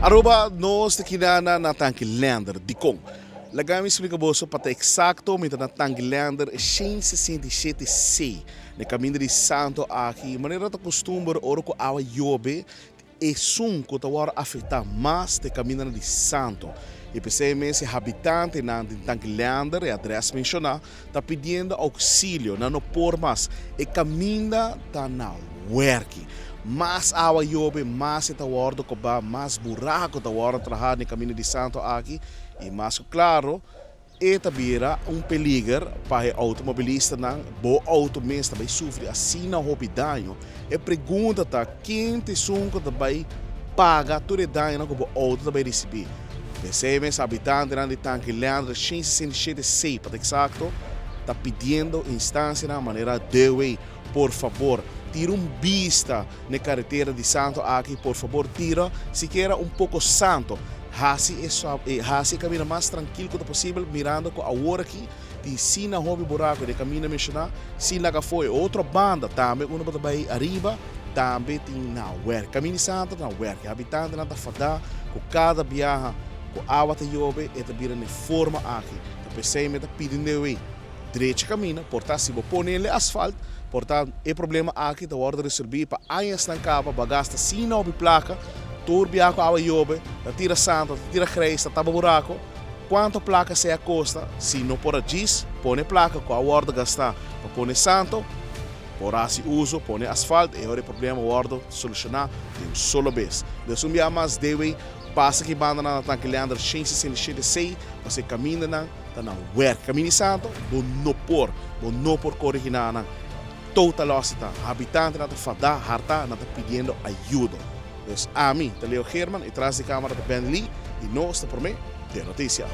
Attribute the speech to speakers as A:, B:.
A: Aruba, nos ta kina na Tanki Leander. Dikon? Laga mi splika boso pa ta eksakto, mi ta na Tanki Leander 167 C, na kaminda di Santo aki. Manera ta kustumber ora ku awa yobe, Esun ku ta wòrdu afektá mas ta e kamindanan di Santo. I p'esei mes e habitantenan di Tanki Leander, e adrès menshoná, ta pidiendo ouksilio. Nan no por mas. E kaminda ta na wèrki. Mas awa yobe, mas e ta wòrdu kobá, mas buraku ta wòrdu trahá den e kaminda di Santo aki i mas ku klaro, E ta bira un peliger pa e outomobilistanan, bo outo mes ta bai sufri asina hopi daño. E pregunta ta, ken ta esun ku ta bai paga tur e dañonan ku bo outo ta bai risibí? P'esei mes habitantenan di Tanki Leandro 167 C pa ta eksakto, ta pidiendo instansianan manera DW, por fabor tira un bista n'e karetera di santo aki, por fabor tira sikiera un poko santo. Hasi e e hasi e kaminda mas trankil ku ta posibel mirando ku awor aki tin sina hopi buraku den e kaminda menshoná sin laga afó e otro banda tambe unda bo ta bai ariba tambe tin na wèrk. Kaminda di Santa ta na wèrk. E habitantenan ta fadá ku kada biaha ku awa ta yobe e ta bira na e forma aki. Ta p'esei mi ta pidi Newey Drecha camina, por ta si bo pone el e asfalt, por ta e problema aki ta wordo resolvi pa añasnan caba, bo a gasta sina hopi placa, tur bia cu awa yobe, ta tira santo, ta tira grijs, ta taba buraco, cuanto placa esey a costa, si no por a djis pone placa cu a wordo gasta pa pone santo, por haci uso, pone asfalt, e ora e problema wordo soluciona di un solo bes. Dus un bia mas DW pasa ki bandanan na Tanki Leander 167 C, pasobra e camindanan. Ta na werk. Kaminda di Santo, bo no por, bo no por korigi nan. Total loss ta. Habitantenan ta fadá, hartá, nan ta pidiendo ayudo. Dus ami ta Leo Geerman y tras di camera ta Ben Lee y nos ta prome den noticia.